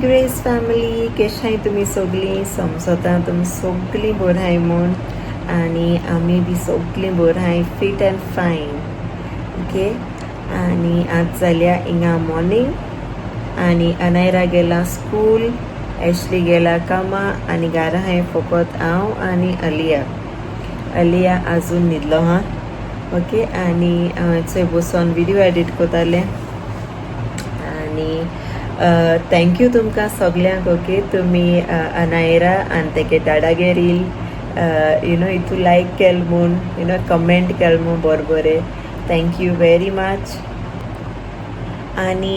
Grace family, केशाय तुमी सगळीं? समजता तुमी सगळीं बराय म्हूण आनी आमी बी सगळीं बराय, फिट अँड फायन. ओके, आनी आज जाल्या हिंगा मॉर्निंग आनी अनायरा गेला स्कूल, एशली गेला कामा आनी घरा हांवें फकत हांव आनी अलिया. अलिया आजून न्हिदलो हा. ओके, आनी हांव चोय बसोन व्हिडियो एडिट करतालें आनी thank you तुमकां सगल्यांक. ओके, तुमी अनायरा आनी तेगे डाडागे रील हितू लायक केल म्हूण, कमेंट केल म्हूण बरें बरें, thank you very much. आनी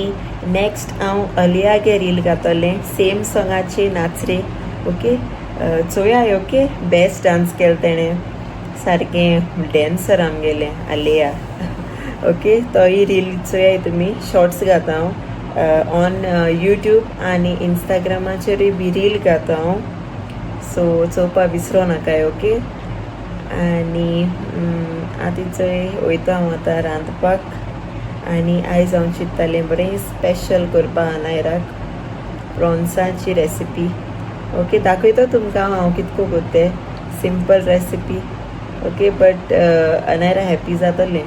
नेक्स्ट हांव अलियागे रील घातलें सेम सोंगाचे नाचरे. ओके, चोया. ओके, बेस्ट डांस केलो तेणें, सारकें डॅन्सर आमगेलें अलिया. ओके, तोय रील चोयाय तुमी, शॉर्ट्स घाता हांव ऑन यूट्यूब आनी इंस्टाग्रामाचेरूय बी रील घाता हांव, सो चोवपा विसरो नाकाय. ओके, आनी आतां चोय वयता हांव आतां रांदपाक आनी आयज हांव चिंत्तालें बरें स्पेशल करपा अनायराक प्रॉन्साची रेसिपी. ओके, दाखयता तुमकां हांव कितको करते, simple recipe. Okay, but Anayra happy जातलें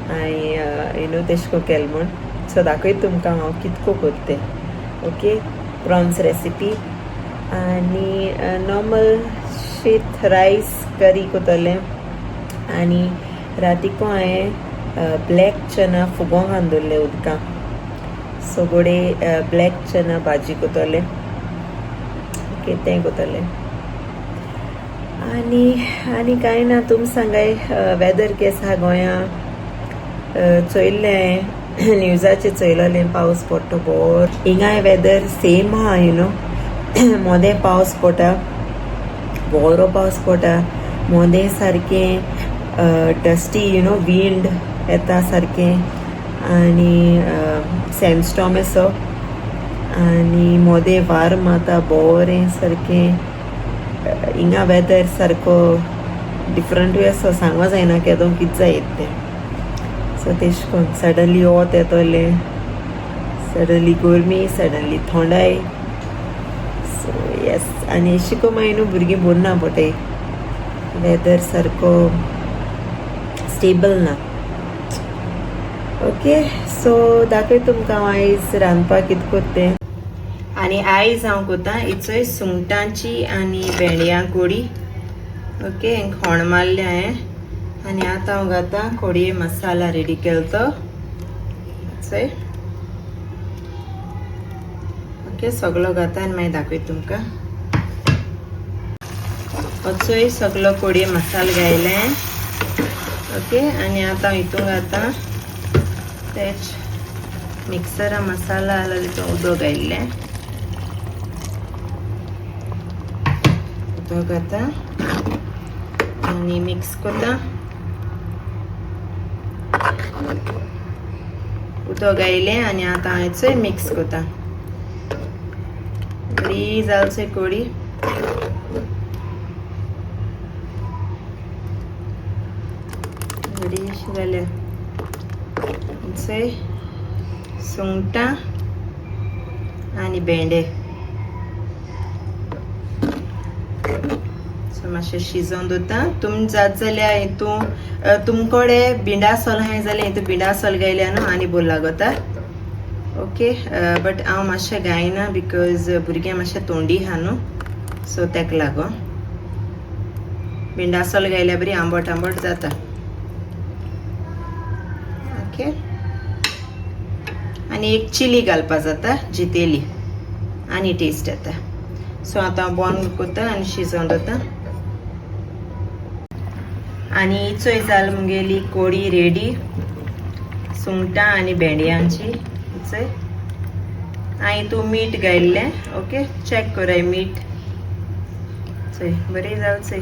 हांवें तेशको केलें म्हूण. सो दाखयता तुमकां हांव कितको करते. ओके, प्रॉन्स रेसिपी आनी नॉर्मल शीत रायस करी करतलें. आनी रातीको हांवें ब्लॅक चना फुगोंक घालून दवरले उदकां, सो गोडे ब्लॅक चना भाजी करतलें. ओके, तें करतलें. आनी आनी कांय ना. तुमी सांगाय वेदर केस आहा गोंया? चोयल्लें हांवें न्यूजाचेर, चोयलोलें पावस पडटा बोर. हिंगाय वेदर सेम आहा, मोदें पावस पडटा, बरो पावस पडटा, मोदें सारकें डस्टी, विंड येता सारकें आनी सँडस्टॉर्म असो आनी मोदें वार मारता बरें सारकें. हिंगा वेदर सारको डिफरंटूय आसा, सांगो जायना केदो कितें जायत तें. सो तेश कोन सडनली वोत येतोलें, सडनली गरमी, सडनली थोंडाय. सो येस, आनी शिको मागीर न्हू भुरगीं बरी ना पोटाय, वेदर सारको स्टेबल ना. ओके, सो दाखय तुमकां हांव आयज रांदपाक कितें कोत्ता तें. आनी आयज हांव कोता इचोय सुंगटांची आनी भेंड्यां कोडी. ओके, खोण मारलें हांवें आनी आतां हांव घातां कोडये मसाला रेडी केलो तो चोय. ओके, सगलो घाता आनी मागीर दाखयता तुमकां. चोय, सगलो कोडये मसालो घायलें. ओके, आनी आतां हांव हितून घातां तेच मिक्सरा मसाला आसलो तितून उदक घायल्लें, उदक घाता आनी मिक्स करता. उदक घायलें आनी आतां हांव चोय मिक्स करता. बरी जाल चोय कोडी. बरी जाल्या. चोय, सुंगटां आनी भेंडे. सो मातशें शिजोवन दवरता. तुमी जात जाल्यार हितून तुमकडे बिंडा सोल आहाय जाल्यार हितून बिंडा सोल घायल्या न्हू आनी बरो लागता. ओके, बट हांव मातशें घायना because भुरग्यां मातशें तोंडी आहा न्हू, सो तेका लागो बिंडा सोल घायल्यार बरी आंबट आंबट जाता. ओके, आनी एक चिली घालपा जाता, जितेली आनी टेस्ट येता. सो आतां हांव बंद करता आनी शिजोवन दवरता. आनी चोय जाल मुगेली कोडी रेडी, सुंगटां आनी भेंड्यांची. चोय, हांवें तूं मीठ घायल्लें. ओके, चॅक कराय मीठ. चोय, बरी जाल चोय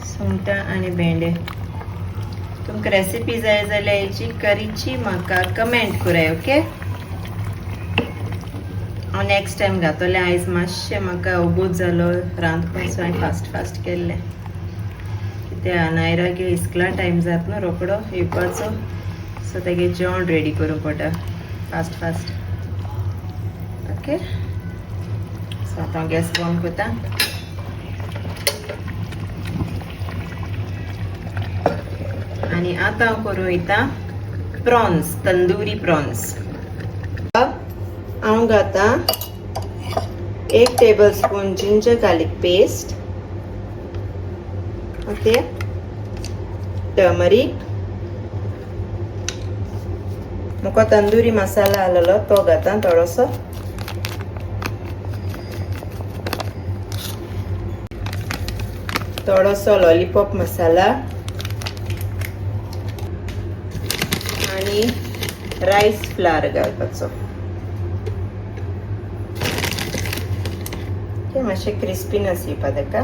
सुंगटां आनी भेंडे. तुमकां रेसिपी जाय जाल्यार हेची करीची म्हाका कमेंट कराय. ओके, हांव नेक्स्ट टायम घातलें. आयज मातशें म्हाका ओगोत जालो रांदपाक, सो हांवें फास्ट फास्ट केल्लें. कित्याक अनायरागे इस्कला टायम जाता न्हू रोकडो येवपाचो, सो तेगे जेवण रेडी करूंक पडटा fast fast. Okay. Okay so आतां हांव गॅस बंद करता. आनी आतां हांव करूं वयता प्रॉन्स, तंदुरी प्रॉन्स. हांव घाता 1 tablespoon ginger garlic paste. Okay, turmeric, मुको tandoori masala आलेलो तो घाता थोडोसो. थोडोसो लॉलीपॉप मसाला आणि राईस फ्लावर घालपाचो. ओके, मातशें क्रिस्पीनस येवपा ताका.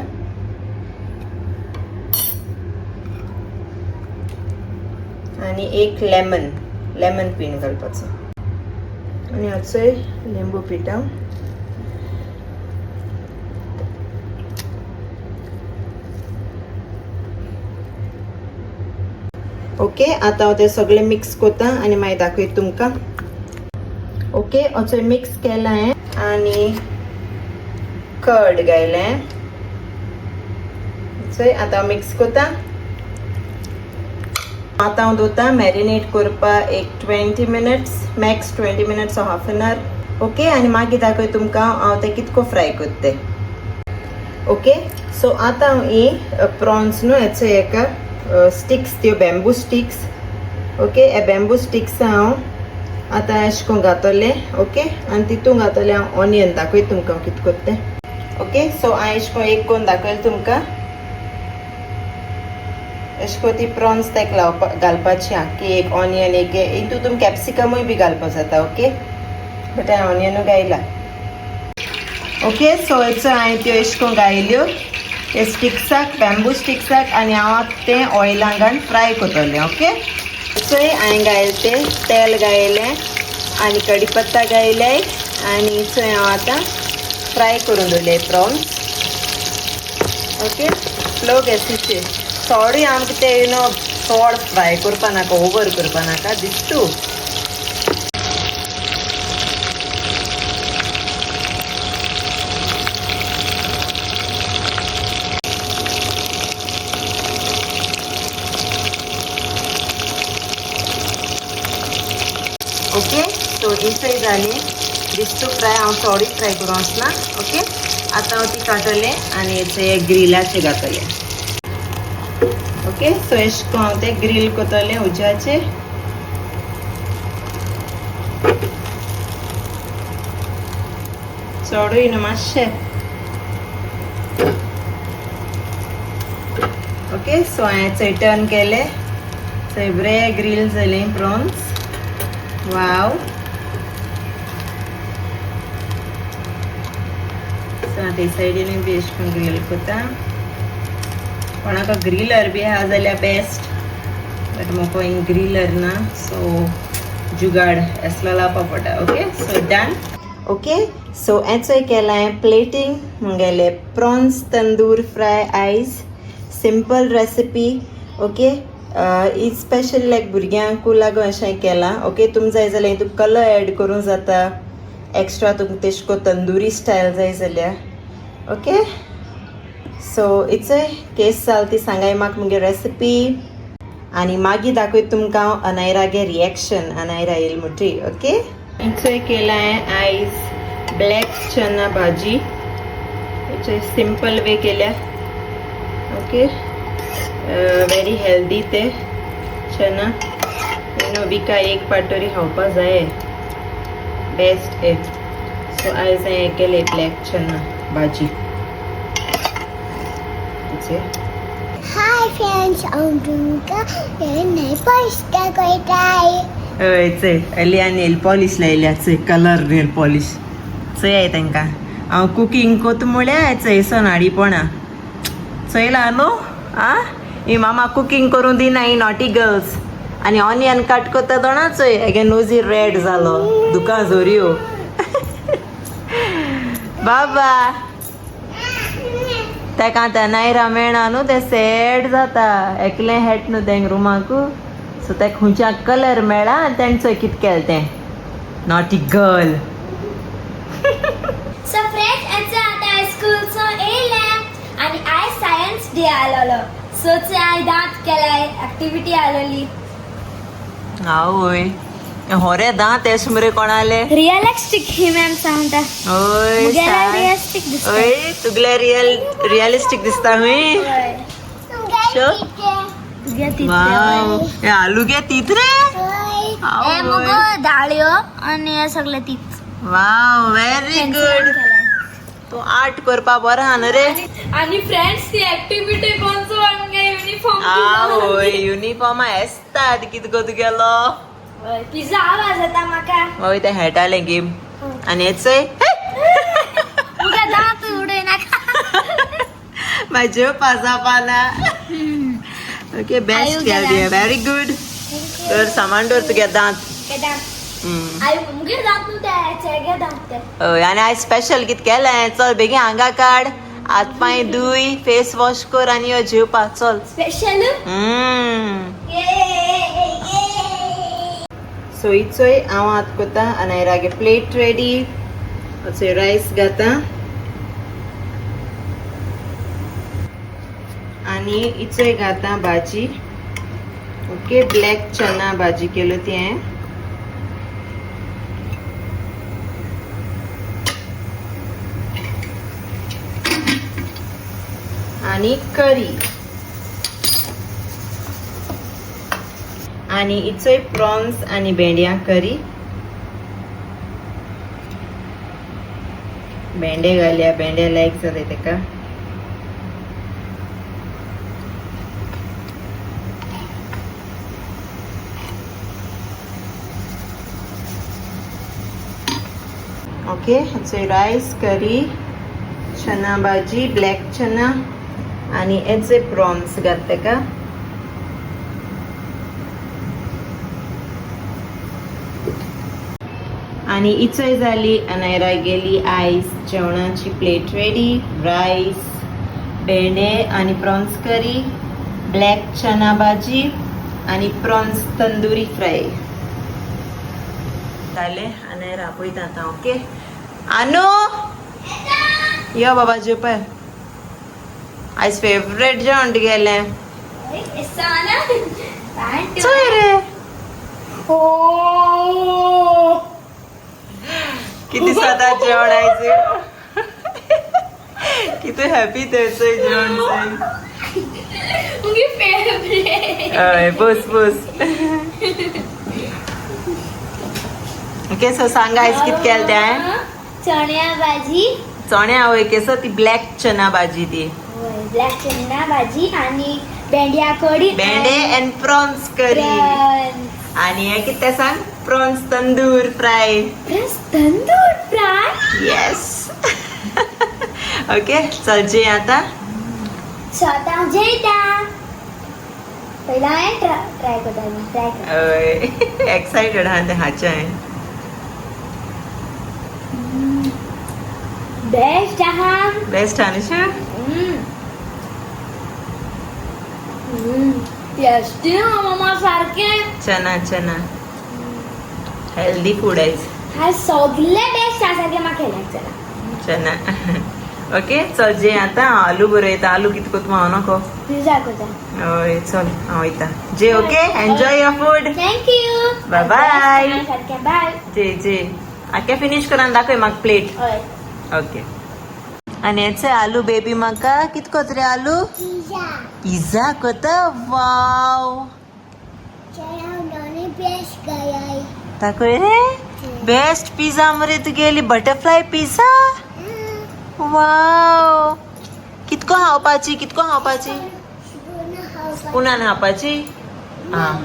आणि एक लेमन, लेमन पीण घालपाचो. आनी हाचोय लिंबू पिठा. ओके, आतां हांव तें सगळें मिक्स करता आनी मागीर दाखयता तुमकां. ओके, हाचो मिक्स केलां हांवें आनी कर्ड घायलें. चोय आतां हांव मिक्स करता. आतां हांव दवरता मॅरिनेट करपाक एक 20 minutes, max 20 minutes or half an hour. Okay, आनी मागीर दाखय तुमकां हांव तें कितको फ्राय करता तें. ओके, सो आतां हांव ही प्रॉन्स न्हू हेचो एका स्टिक्स, त्यो बॅम्बू स्टिक्स. ओके, हे बॅम्बू स्टिक्स हांव आतां अशें करून घातलें. ओके, आनी तितून घातलें हांव ऑनियन. दाखयता तुमकां हांव कितें करता तें. ओके, सो हांवें अशें करून एक करून दाखयलें तुमकां. अशें करून ती प्रॉन्स ताका लावपा घालपाची आख्खी, एक ऑनियन एक हितून तुमी कॅप्सिकमूय बी घालपाक जाता. ओके, बट हांवें ऑनियनूय घायला. ओके, सो हेचो हांवें त्यो अशें करून घायल्यो ते स्टिक्साक, बॅम्बू स्टिक्साक, आनी हांव आतां तें ऑयलान घालून फ्राय करतलें. ओके, चोय हांवें घायलें तें तेल घायलें आनी कडीपत्ता घायले आनी चोय हांव आतां फ्राय करून दवरले प्रॉन्स. ओके, स्लो गॅसीचेर चोडूय आमकां तें you know चड फ्राय करपा नाका, ओवर करपा नाका दिसतू. ओके, सो इतलें जालें दिसतू फ्राय. हांव चोडूय फ्राय करूं वचना. ओके, आतां हांव ती काडटलें आनी हेचे ग्रिलाचेर घातलें. ओके, सो अशें करून हांव तें ग्रील करतलें उज्याचेर. चडूय न्हू मातशें. ओके, सो हांवें चोय टर्न केलें, चोय बरें ग्रील जालें प्रॉन्स. वाव. सो आतां ते सायडीनूय बी अशें करून ग्रील करता. कोणाक ग्रिलर बी आहा जाल्यार बेस्ट, बट म्हाका हिंग ग्रिलर ना, सो जुगाड असलो लावपा पडटा. Okay, so done. Okay, so हेचोय केलां हांवें प्लेटींग मुगेलें प्रॉन्स तंदूर फ्राय आयज. Simple recipe. Okay, ही स्पेशली लायक भुरग्यांकू लागून अशें केलां. ओके, तुमकां जाय जाल्यार हितून कलर एड करूंक जाता एक्स्ट्रा, तुमकां तेश कोन तंदुरी स्टायल जाय जाल्यार. ओके, सो it's case जाल ती सांगाय म्हाका मुगे रेसिपी आनी मागीर दाखयता तुमकां हांव अनायरागे रिएक्शन, अनायरा येयल म्हणटरी. ओके, इचोय केलां हांवें आयज ब्लॅक चना भाजी. इचोय सिंपल वे केल्या. ओके, वेरी हेल्दी ते चना, you know विका एक पाटोरी खावपा जाय, बेस्ट ए. सो आयज हांवें केले ब्लॅक चना भाजी. Hi friends, हांव तुमकां nail polish दाखयताय. हय, चय अलिया नेल पॉलिश लायल्या, चय कलर नेल पॉलिश चोयाय तांकां. हांव कुकींग कोत म्हळ्यार चय सोनाडीपणां चोयला न्हू. आ ही मामा कुकींग करूं दिना ही नॉटी गर्ल्स. आनी ऑनियन कट करता दोणा चोय हेगे नोजी रेड जालो, दुकां जोरयो. बाबा ताका आतां नायरा मेळना न्हू, तें सॅड जाता. एकलें हेट न्हू तेंक रुमाक, सो तेका खंयच्या कलर मेळ्ळा आनी तेणें चोय कितें केलें तें. Naughty girl. सो फ्रेंड्स आतां हांव स्कूलचो येयलें आनी आयज सायन्स डे आलोलो. सो ते हांवें दांत केलाय एक्टिविटी आलोली. आवय, होरे दांत एश मरे कोणाले. रियलिस्टीक ही मॅम सांगता. ओय. मुगेल्या रियलिस्टीक दिसता. ओय, तुगले रियल रियलिस्टीक दिसता हुंय. Sure? तुगे तितले. वाव, हे आलू गे तीत रे. हे मुगो दाळयो आनी हे सगळे तीच. वाव, व्हेरी गुड. तू आर्ट करपा बरो आहा न्हू रे. आणि फ्रेंड्स, ती ऍक्टिव्हिटी कोणचो आमगे युनिफॉर्म. आवय, युनिफॉर्म आसता कित गो तुगेलो. पिझ्झा आवाज येता म्हाका. हय, ते खेळटाले गेम आनी हेचय. मुगे दांत उडय नाका. म्हाज्यो पासा पाना. ओके, बेस्ट केल, व्हेरी गुड. तर सामान दवर तुगे दांत. दांत आई मुगे दांत न्हू ते, चेगे दांत ते. हय, आनी आयज स्पेशल कित केलें? चल बेगीन हांगा काड, हात पांय धुय, फेस वॉश कर आनी यो जेवपा चल. स्पेशल. सो इचोय हांव आत कोता आनी रागे प्लेट रेडी. चोय रायस घाता आनी इचोय घाता भाजी. ओके, ब्लॅक चना भाजी केलो ती हांवें. आनी करी आनी इचोय प्रॉन्स आनी भेंड्या करी. भेंडे घालया, भेंडे लायक जाता तेका. ओके, इचोय रायस, करी, चना भाजी, ब्लॅक चना आनी हेचे प्रॉन्स घात तेका. आनी इचोय जाली अनायरा गेली आयज जेवणाची प्लेट रेडी. रायस, भेंडे आनी प्रॉन्स करी, ब्लॅक चना भाजी आनी प्रॉन्स तंदुरी फ्राय जालें. अनायरा आपयता आतां. ओके आनू, यो बाबा जेवपा. आयज फेवरेट जेवण तुगेलें. चोय रे, किती सदां जेवण आयज, किती हॅपी ते चोय जेवण चोय. मुगे फेवरेट. हय, बस बस. ओके, सो सांग आयज कित केलें तें हांवें? चण्या भाजी. चण्या आवय केसो ती ब्लॅक चना भाजी ती. ब्लॅक चना भाजी आणि भेंड्या कडी. भेंडे अँड प्रॉन्स करी. आणि हे कितें तें सांग? Prawns tandoor fry. Tandoor fry. Yes. Okay, चल जे आता. सो आतां हांव जेयता. पयला हांवें ट्राय करता, ट्राय कर. हय, एक्सायटेड आहा तें खाचें हांवें. बेस्ट आहा. बेस्ट आहा न्ही? टेस्टी मम्मा सारखे. चना चना हेल्दी फूड आयज. हा सगळे बेस्ट आहा सारखे म्हाका केलें चला. चना. ओके, चल जे आता. आलू बरयता, आलू कित कोत हांव नको. पिझ्झा करता. हय, चल हांव वयता. जे, okay, enjoy your food. Thank you. Bye bye. सारखे बाय. जे जे आख्या फिनीश करून दाखय म्हाका प्लेट. हय. ओके, आनी हेचे आलू बेबी म्हाका कित कोत रे आलू? पिझ्झा. पिझ्झा कोता? वाव. दाखय रे, बेस्ट पिझ्झा मरे तुगेली, बटरफ्लाय पिझ्झा. वाव, कितको खावपाची, कितको खावपाची? स्पुनान खावपाची. आं.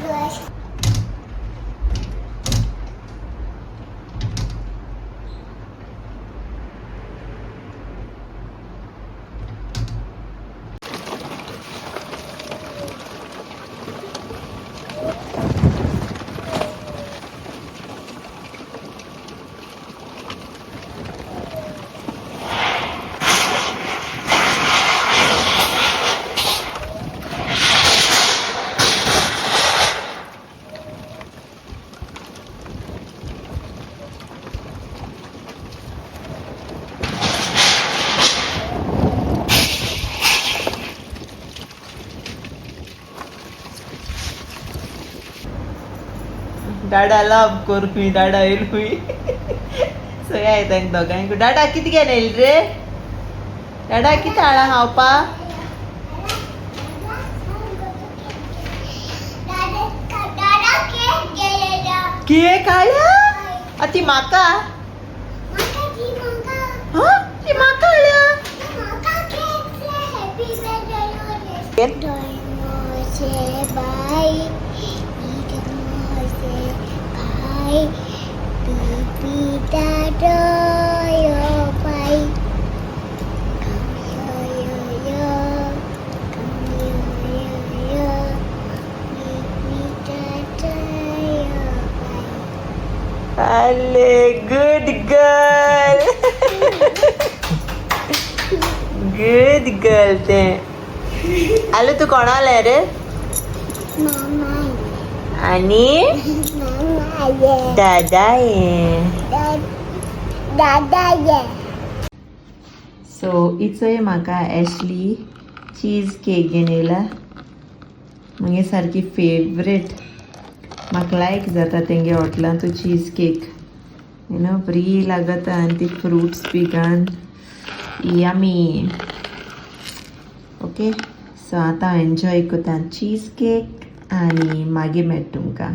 डाडा लाभ करूय, डाडा येयलूय. सगळ्या येता दोगांयकूय. डाडा कितें घेवन येयली रे? डाडा कितें हाडा खावपा? केक हाडल्या? आ ती म्हाका. हा ती म्हाका हाडल्या. आले, गुड गर्ल, गुड गर्ल ते. आले, तू कोणाले रे? आणि दादा ये. दादा ये. सो इचोय म्हाका एशली चीज केक घेवन येयला, मगे सारकी फेवरेट. म्हाका लायक जाता तेंगे हॉटेलान तो चीज केक, you know, बरी लागता आनी ती फ्रुट्स बी घालून यमी. ओके, सो आतां एन्जॉय करता चीज केक आनी मागीर मेळटा तुमकां.